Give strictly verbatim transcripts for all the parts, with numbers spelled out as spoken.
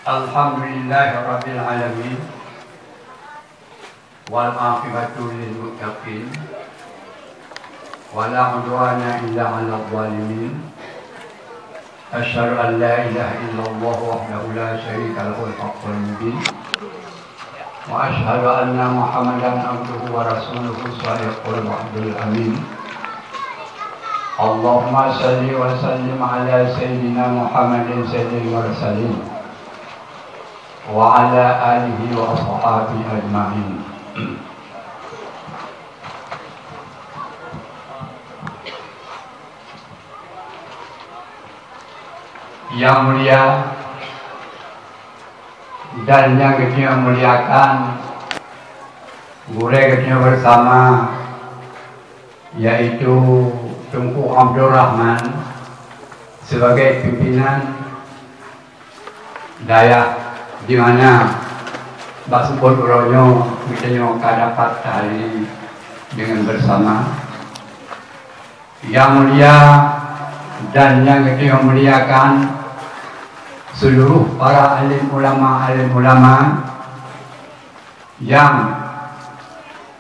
Alhamdulillahirabbil alamin. Wal aqibatu lil muttaqin. Wa la udwana illa 'alal zalimin. Asyhadu an la ilaha illallah wahdahu la syarika lahul haqqul mubin. Wa asyhadu anna Muhammadan abduhu wa rasuluhu shadiqul wa'dil amin. Allahumma shalli wa sallim ala sayyidina Muhammadin sayyidil mursalin wa ala alihi wa ashabihi ajma'in. Yang mulia dan yang geutanyoe muliakan, gurée geutanyoe bersama, yaitu Teungku Abdul Rahman sebagai pimpinan dayah di mana bak seupôt uroe nyoe geutanyoe ka dapat tahadiri dengan bersama. Yang mulia dan yang geutanyoe muliakan seluruh para alim ulama, alim ulama yang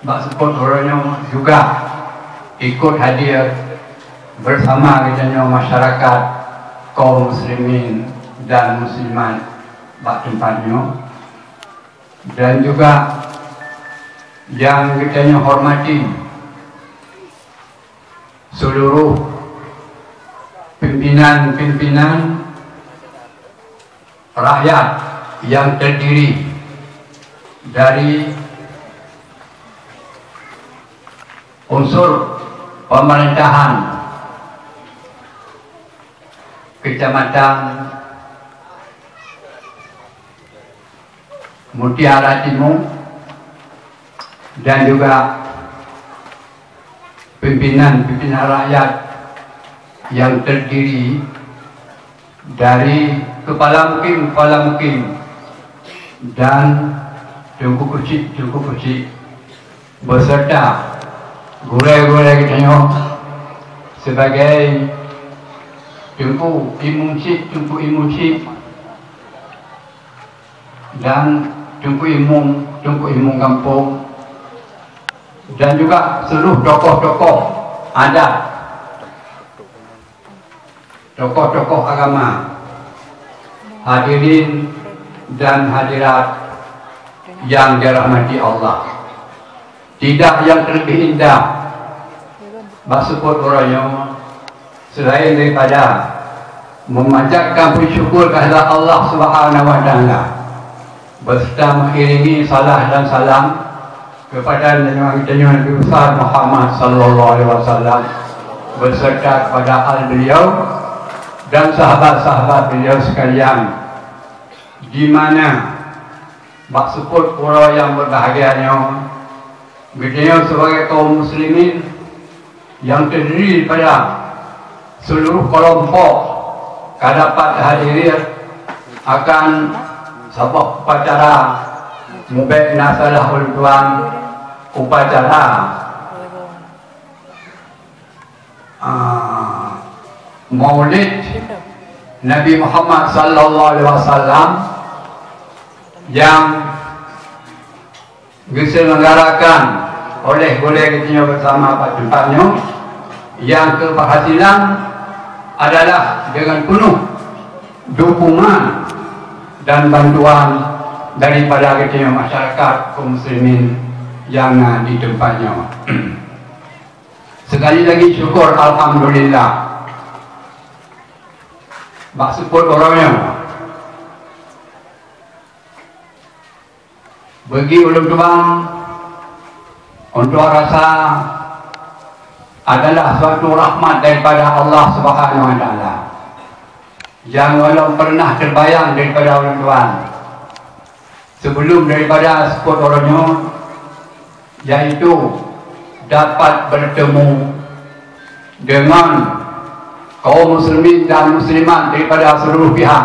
bak seupôt uroe nyoe juga ikut hadir bersama geutanyoe masyarakat kaum muslimin dan muslimat bak teumpat nyoe, dan juga yang geutanyoe hormati seluruh pimpinan-pimpinan rakyat yang terdiri dari unsur pemerintahan Kecamatan Mutiara Timur dan juga pimpinan-pimpinan rakyat yang terdiri dari kepala mukim-kepala mukim dan teungku keuchik-teungku keuchik beserta gurée-gurée geutanyoe sebagai teungku imum chik, teungku imum chik dan teungku imum, teungku imum gampông, dan juga seluruh tokoh-tokoh adat, tokoh-tokoh agama, hadirin dan hadirat yang dirahmati Allah. Tidak yang terlebih indah bak seupôt uroe nyoe selain daripada memanjatkan puji syukur kehadrat Allah Subhanahu wa Taala, beserta mengiringi salah dan salam kepada Nabi Nabi Besar Muhammad sallallahu alaihi wasallam, beserta kepada al beliau dan sahabat-sahabat beliau sekalian, di mana bak seupôt uroe yang berbahagia nyoe, geutanyoe sebagai kaum muslimin yang terdiri daripada seluruh kelompok ka dapat hadir akan saboh upacara mubek na salah ulôn tuan upacara, ah, Maulid Nabi Muhammad sallallahu alaihi wasallam yang diselenggarakan oleh gurée geutanyoe bersama bak teumpat nyoe, yang keberhasilan adalah dengan penuh dukungan dan bantuan daripada geutanyoe masyarakat kaum muslimin yang na di teumpat nyoe. Sekali lagi syukur alhamdulillah. Bak seupôt uroe nyoe, bagi ulôn tuan, ulôn tuan rasa adalah suatu rahmat daripada Allah Subhanahu wa Taala yang ulôn pernah terbayang daripada ulôn tuan sebelum daripada seupôt uroe nyoe, yaitu dapat bertemu dengan kaum muslimin dan muslimat daripada seluruh pihak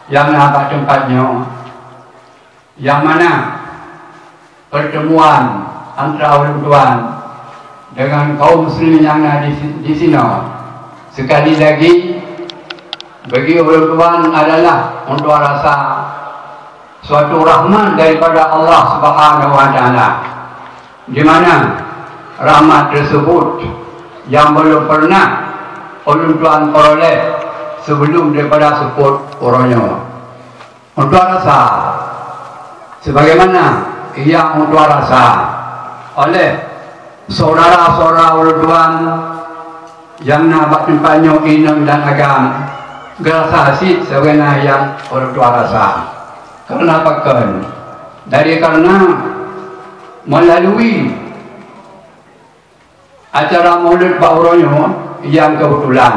yang na bak teumpat nyoe, yang mana pertemuan antara ulôn tuan dengan kaum muslimin yang na di, di sinoe sekali lagi Bagi ulôn tuan adalah untuk rasa suatu rahmat daripada Allah Subhanahu wa Taala, di mana rahmat tersebut yang belum pernah ulôn tuan peroleh sebelum daripada seupôt uroe nyoe. Untuk rasa sebagaimana yang untuk rasa oleh saudara-saudara ulôn tuan nyang na bak teumpat nyoe inong dan agam, geurasa cit sebagaimana nyang ulôn tuan rasa. Karena pakon? Dari karena melalui acara Maulud bak uroe nyoe nyang keubeutulan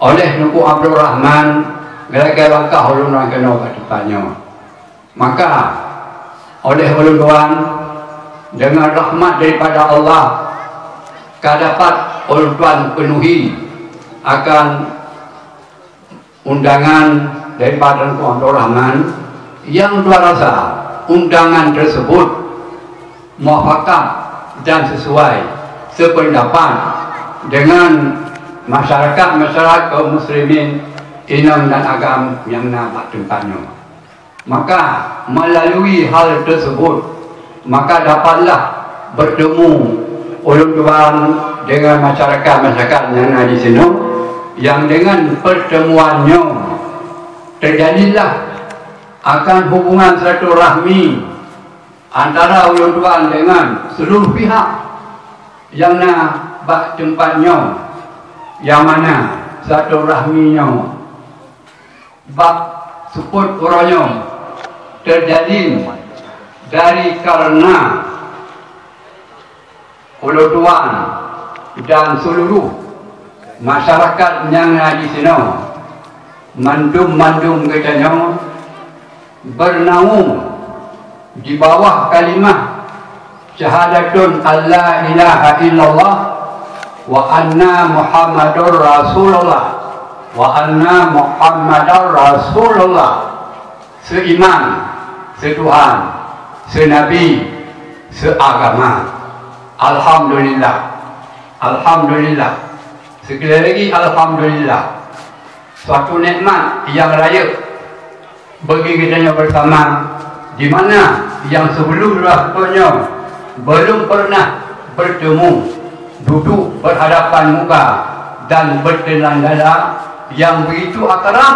oleh Teungku Abdul Rahman geulakée langkah ulôn nyang keunoe bak teumpat nyoe. Maka oleh ulôn tuan, dengan rahmat daripada Allah, ka dapat ulôn tuan penuhi akan undangan daripada Teungku Abdul Rahman, nyang tuan rasa undangan tersebut muafakat dan sesuai sependapat dengan masyarakat-masyarakat kaum muslimin inong dan agam nyang na bak teumpat nyoe. Maka melalui hal tersebut, maka dapatlah bertemu ulôn tuan dengan masyarakat-masyarakat nyang na di sinoe, yang dengan pertemuan nyoe terjadilah akan hubungan silaturahmi antara ulôn tuan dengan seluruh pihak yang na bak teumpat nyoe, yang mana silaturahmi nyoe bak seupôt uroe nyoe terjadi dari karena ulôn tuan dan seluruh masyarakat nyang na di sinoe, mandum-mandum geutanyoe bernaung di bawah kalimah syahadatun alla ilaha illallah wa anna Muhammadar Rasulullah, wa anna Muhammadar Rasulullah, seiman, seutuhan, seunabi, seuagama. Alhamdulillah. Alhamdulillah. Sekali lagi, alhamdulillah. Suatu nikmat yang rayeuk bagi geutanyoe bersama, di mana yang sebelum daripada nyoe belum pernah bertemu, duduk berhadapan muka dan bertelan dada yang begitu akrab,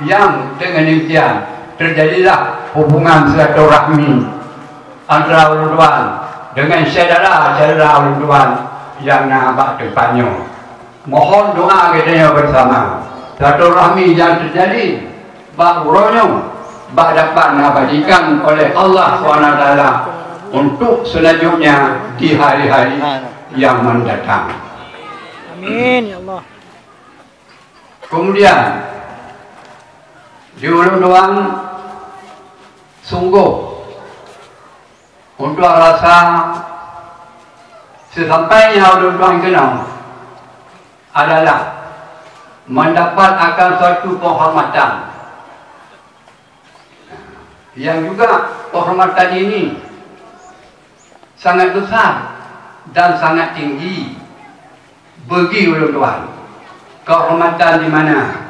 yang dengan demikian terjadilah hubungan silaturahmi antara ulôn tuan dengan syedara-syedara ulôn tuan yang na bak teumpat nyoe. Mohon doa geutanyoe bersama. Silaturahmi yang terjadi bak uroe nyoe bak dapat diabadikan oleh Allah Subhanahu wa Taala untuk selanjutnya di hari-hari yang mendatang. Amin ya Allah. Kemudian di ulôn tuan sungguh untuk rasa sesampainya ulôn tuan keunoe adalah mendapat akan suatu penghormatan yang juga penghormatan ini sangat besar dan sangat tinggi bagi ulôn tuan. Kehormatan di mana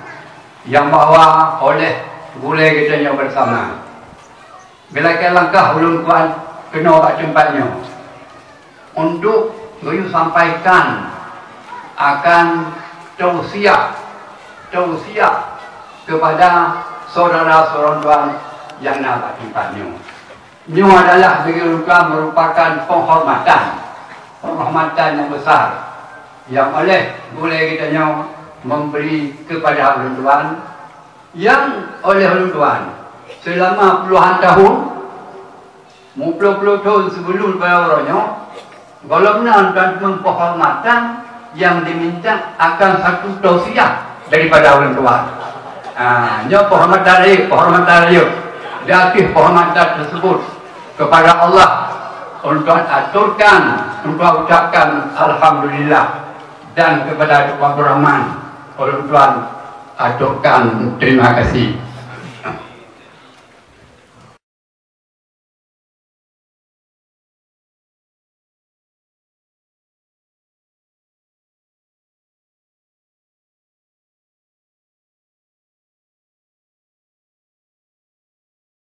yang bahwa oleh gurée geutanyoe bersama geulakée langkah ulôn tuan keunoe bak teumpat nyoe untuk geuyue sampaikan akan tausiah, tausiah kepada saudara-saudara tuan yang na bak teumpat nyoe. Nyoe adalah bagi ulôn tuan merupakan penghormatan, penghormatan yang besar yang oleh gurée geutanyoe memberi kepada ulôn tuan, yang oleh ulôn tuan selama puluhan tahun, meuplôh-plôh thôn sebelum pada uroe nyoe, gohlom nan dan penghormatan yang diminta akan satu tausiah daripada ulôn tuan. Ha, nyoe penghormatan rayeuk, penghormatan rayeuk. Di ateueh penghormatan tersebut kepada Allah, ulôn tuan aturkan, ulôn tuan ucapkan alhamdulillah, dan kepada Teungku Abdul Rahman, ulôn tuan aturkan terima kasih.